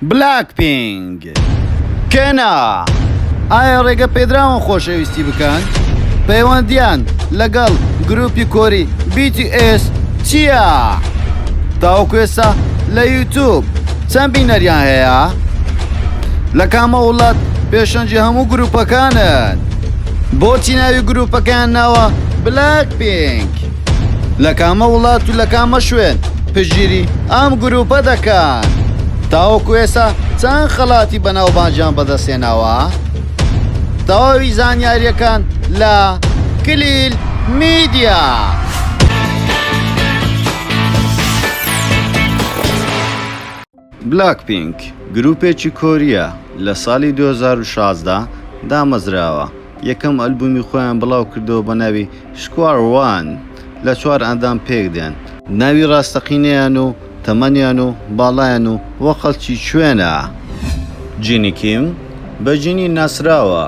بلاکپینک کێنە؟ ئایا ڕێگە پێدراون خۆشەویستی بکەن؟ پەیوەندیان لەگەڵ گروپی کۆری BTS چییە؟ تاوەکو ئێستا لە یوتوب چەند بینەریان هەیە؟ لە کامە وڵات پێشەنگی هەموو گروپەکانن؟ بۆچی ناوی گروپەکەیان ناوە بلاک پینک؟ لە کامە وڵات و لە کامە شوێن پشتگیری ئەم گروپە دەکەن؟ تاوەکو ئێستا چەند خەڵاتی بەناوبانگیان بەدەستهێناوە؟ تەواوی زانیارییەکان لە کلیل میدیا. بلاک پینک گروپێکی کۆرییە لە ساڵی 2016 دامەزراوە، یەکەم ئەلبومی خۆیان بڵاوکردەوە بە ناوی Square One لە چوار ئەندام پێکدێن. ناوی ڕاستەقینەیان و تەمەنیان و باڵایان و وە خەڵکی کوێنە؟ جینی کیم بە جینی ناسراوە،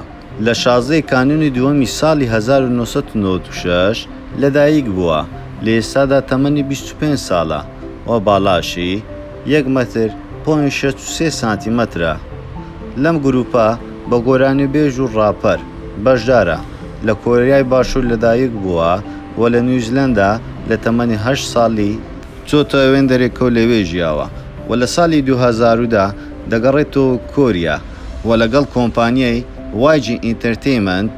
لە 16 ی کانوونی دووەمی ساڵی 1996 لەدایک بووە، لە ئێستادا تەمەنی 25 ساڵە و باڵاشی یەک مەتر point 63 سانتیمەترە. لەم گرووپە بە گۆرانیبێژ و ڕاپەر بەشدارە. لە کۆریای باشوور لەدایک بووە و لە نیوزلەندا لە تەمەنی هەشت ساڵی چۆتە ئەوێندەرێکە و لەوێ ژیاوە و لە ساڵی 2000 دا دەگەڕێتەوە کۆریا و لەگەڵ کۆمپانیای YG Entertainment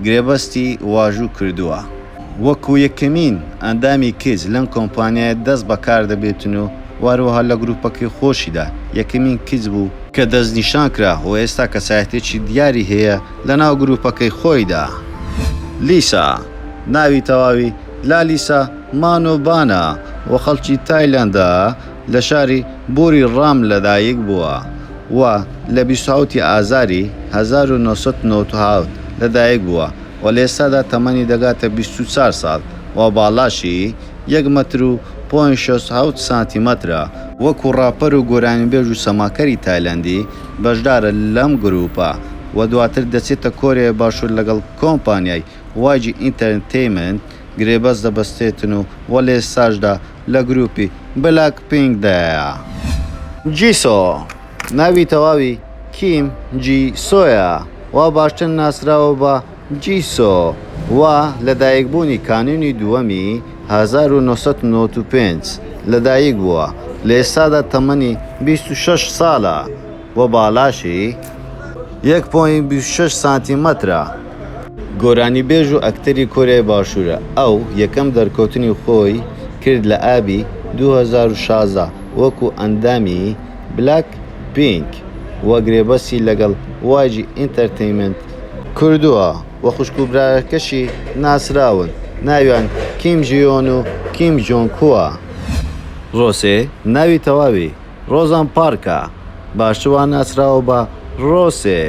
گرێبەستی واژوو کردووە. وەکو یەکەمین ئەندامی کچ لەم کۆمپانیایە دەست بەکار دەبێتن و هەروەها لە گروپەکەی خۆشیدا یەکەمین کچ بوو کە دەستنیشان کرا و ئێستا کەسایەتیەکی دیاری هەیە لەناو گروپەکەی خۆیدا. لیسا، ناوی تەواوی لالیسا مانۆبانە و خەڵکی تایلەندە، لە شاری بوری ڕام لەدایک بووە و لە 27 ی ئازاری 1997 لەدایک بووە و لە ئێستادا تەمەنی دەگاتە 24 ساڵ و باڵاشی یەک مەتر و point 67 سانتیمەترە. وەکو ڕاپەر و گۆرانیبێژ و سەماکەری تایلەندی بەشدارە لەم گرووپە و دواتر دەچێتە کۆریای باشوور لەگەڵ کۆمپانیای YG Entertainment گرێبەست دەبەستێتن و و لە ئێستاشدا لە گرووپی بلاک پینکدایە. جیسۆ، ناوی تەواوی کیم جی سۆیە و باشتر ناسراوە بە جیسۆ و لەدایکبوونی کانوونی دووەمی 1995 لەدایکبووە، لە ئێستادا تەمەنی 26 ساڵە و باڵاشی یەک point 26 سانتیمەترە. گۆرانیبێژ و ئەکتەری کۆریای باشوورە، ئەو یەکەم دەرکەوتنی خۆی کرد لە ئابی 2016 وەکو ئەندامی بلاک پینک و گرێبەستی لەگەڵ YG Entertainment کردووە و خوشک و براکەشی ناسراون ناویان کیم ژیۆن و کیم جۆنگکووە. ڕۆسێ ناوی تەواوی ڕۆزان پارکە، باشتر وا ناسراوە بە ڕۆسێ،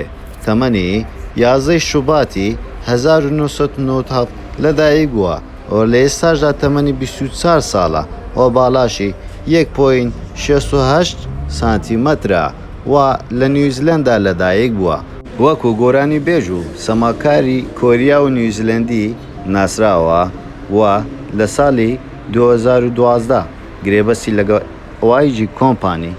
تەمەنی 11 ی شوباتی 1997 لەدایک بووە و لە ئێستاشدا تەمەنی 24 ساڵە و باڵاشی یەک point 68 سانتیمەترە و لە نیوزلەندا لەدایک بووە. وەکو گۆرانیبێژ و سەماکاری کۆریا و نیوزلەندی ناسراوە و لە ساڵی 2012 گرێبەستی لەگەڵ YG Company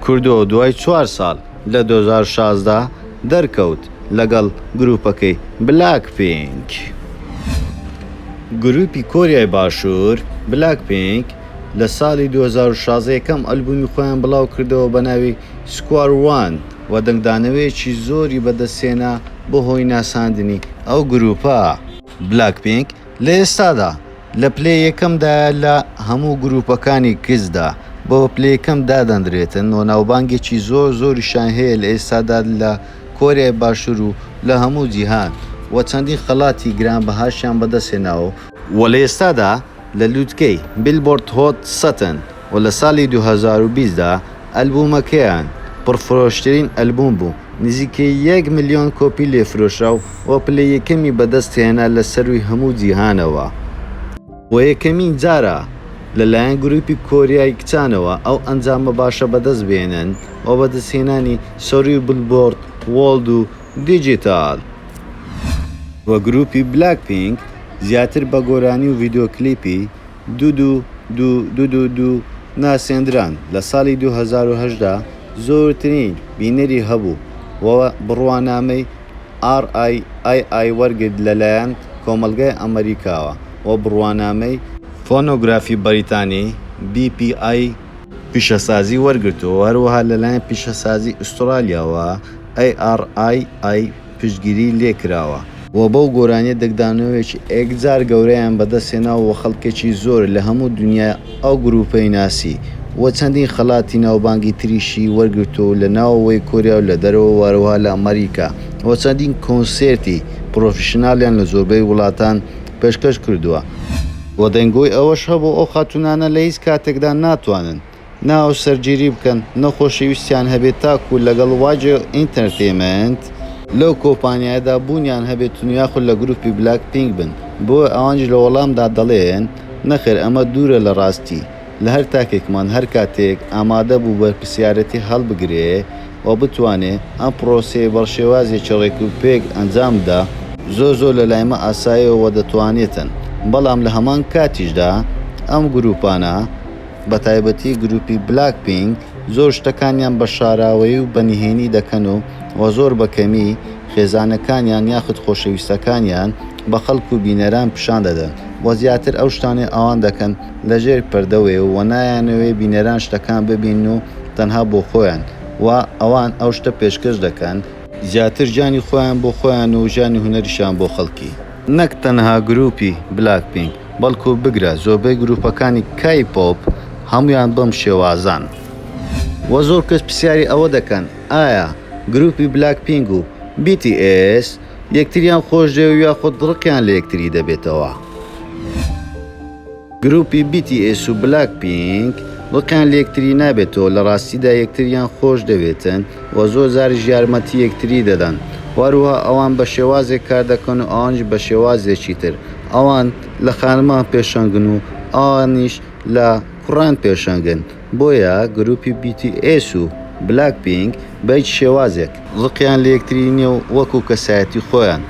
کردووە و دوای چوار ساڵ لە 2016 دەرکەوت لەگەڵ گروپەکەی بلاک پینک. گروپی کۆریای باشوور بلاک پینک لە ساڵی 2016 یەکەم ئەلبومی خۆیان بڵاوکردەوە بە ناوی Square One و دەنگدانەوەیەکی زۆری بەدەستهێنا بەهۆی ناساندنی ئەو گروپە. بلاک پینک لە ئێستادا لە پلەی یەکەمدایە لە هەموو گروپەکانی کچدا بە پلەی یەکەم دادەنرێتن و ناوبانگێکی زۆر زۆریشیان هەیە لە ئێستادا لە کۆریای باشوور و لە هەموو جیهان و چەندین خەڵاتی گرانبەهاشیان بەدەستهێناوە و لە ئێستادا لە لوتکەی Billboard Hot 100 و لە ساڵی 2020 دا ئەلبوومەکەیان پڕفرۆشترین ئەلبووم بوو، نزیکەی یەک ملیۆن کۆپی لێفرۆشرا و پلەی یەکەمی بەدەستهێنا لە سەرووی هەموو جیهانەوە. بۆ یەکەمین جارە لەلایەن گروپی کۆریای کچانەوە ئەو ئەنجامە باشە بەدەست بهێنن و بەدەستهێنانی سەرووی Billboard World و Digital. و گروپی بلاک پینک زیاتر بە گۆرانی و ڤیدیۆ کلیپی دوو دوو دوو دوو دوو دوو ناسێندران، لە ساڵی 2018. زۆرترین بینەری هەبوو و بڕوانامەی RIAA وەرگرت لەلایەن کۆمەڵگای ئەمریکاوە و بڕوانامەی فۆنۆگرافی بەریتانی، BPI، پیشەسازی وەرگرتووە و هەروەها لەلایەن پیشەسازی ئوسترالیاوە، ARIA، پشتگیری لێکراوە. و بەو گۆرانیە دەنگدانەوەیەکی ئێکجار گەورەیان بەدەستهێنا و خەڵکێکی زۆر لە هەموو دونیا ئەو گروپەی ناسی و چەندین خەڵاتی ناوبانگی تریشی وەرگرتووە لە ناوەوەی کۆریا و لە دەرەوە و هەروەها لە ئەمەریکا و چەندین کۆنسێرتی پرۆفیشناڵیان لە زۆربەی وڵاتان پێشکەش کردووە. و دەنگۆی ئەوەش هەبوو ئەو خاتوونانە لە هیچ کاتێکدا ناتوانن نە هاوسەرگیری بکەن نە خۆشەویستیان هەبێت تاکو لەگەڵ YG Entertainment لەو کۆمپانیایەدا بوونیان هەبێت و یاخود لە گروپی بلاک پینک بن بۆیە ئەوانیش لە وەڵامدا دەڵێن نەخێر ئەمە دوورە لە ڕاستی لە هەر تاکێکمان هەر کاتێک ئامادە بوو بەرپرسیارێتی هەڵبگرێ و بتوانێ ئەم پرۆسەیە بە شێوازێکی ڕێکوپێک ئەنجام بدا زۆر زۆر لە لای مە ئاسایە و دەتوانێتن بەڵام لە هەمان کاتیشدا ئەم گروپانە بەتایبەتی گروپی بلاک پینک زۆر شتەکانیان بە شاراوەیی و بە نهێنی دەکەن و وە زۆر بە کەمی خێزانەکانیان یاخود خۆشەویستەکانیان بە خەڵک و بینەران پیشان دەدەن وە زیاتر ئەو شتانەی ئەوان دەکەن لە ژێر پەردەوەیە و نایانەوێ بینەران شتەکان ببینن و تەنها بۆ خۆیان و ئەوان ئەو شتە پێشکەش دەکەن زیاتر ژیانی خۆیان بۆ خۆیان و ژیانی هونەریشیان بۆ خەڵکی. نەک تەنها گروپی بلاک پینک بەڵکو بگرە زۆربەی گروپەکانی کای پۆپ هەموویان بەم شێوازان. وە زۆر کەس پرسیاری ئەوە دەکەن ئایا گروپی بلاک پینک و بی تی ئێس یەکتریان خۆشدەوێ یاخود ڕقیان لە یەکتری دەبێتەوە؟ گروپی بی تی ئێس و بلاک پینک ڕقیان لە یەکتری نابێتەوە لە ڕاستیدا یەکتریان خۆش دەوێتن و زۆر جاریش یارمەتی یەکتری دەدەن وەروها ئەوان بە شێوازێک کار دەکەن و ئەوانیش بە شێوازێکی تر ئەوان لە خانمان پێشەنگن و ئەوانیش لە کوڕان پێشەنگن بۆیە گروپی بی تی ئێس و بلاک پینک بە هیچ شێوازێک ڕقیان لە یەکتری نیە و وەکو کەسایەتی خۆیان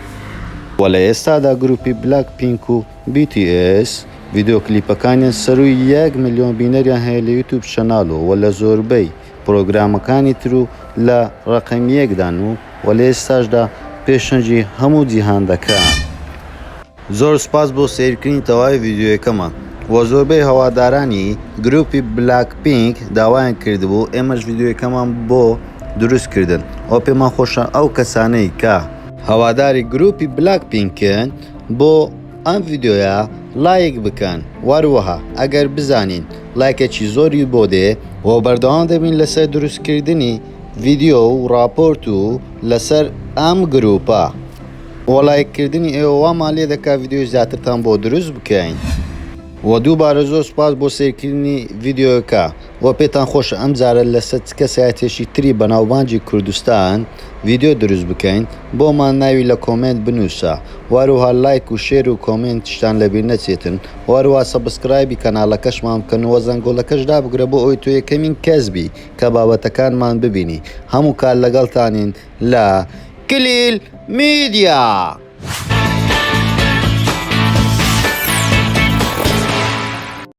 وە لە ئێستادا گروپی بلاک پینک و بی تی ئێس ڤیدیۆ کلیپەکانیان سەرووی یەک ملیۆن بینەریان هەیە لە یوتوب channel و وە لە زۆربەی پرۆگرامەکانی تر و لە ڕەقەم یەکدان و وە لە ئێستاشدا پێشەنگی هەموو جیهان دەکەن. زۆر سوپاس بۆ سەیرکردنی تەواوی ڤیدیۆیەکەمان وە زۆربەی هەوادارانی گروپی بلاک پینک داوایان کردبوو ئێمەش ڤیدیۆیەکەمان بۆ دروست کردن وە پێمان خۆشە ئەو کەسانەی کە هەواداری گروپی بلاک پینکن بۆ ئەم ڤیدیۆیە لایک بکەن وەروەها ئەگەر بزانین لایکێکی زۆری بۆ دێ وە بەردەوام دەبین لەسەر دروستکردنی ڤیدیۆ و ڕاپۆرت و لەسەر ئەم گروپە وە لایک کردنی ئێوە وامان لێ دەکا ڤیدیۆی زیاترتان بۆ دروست بکەین وە دووبارە زۆر سوپاس بۆ سەیرکردنی ڤیدیۆکە وە پێتان خۆشە ئەم جارە لەسەر چ کەسایەتیەکی تری بەناوبانگی کوردستان ڤیدیۆ دروست بکەین بۆمان ناوی لە comment بنوسە وەهەروەها لایک و share و comment شتان لەبیر نەچێتن وەهەروەها subscribe ی کەناڵەکەشمان بکەن وە زەنگۆڵەکەش دابگرە بۆ ئەوەی تۆ یەکەمین کەس بی کە بابەتەکانمان ببینی هەموو کات لەگەڵتانین لە کلیل میدیا.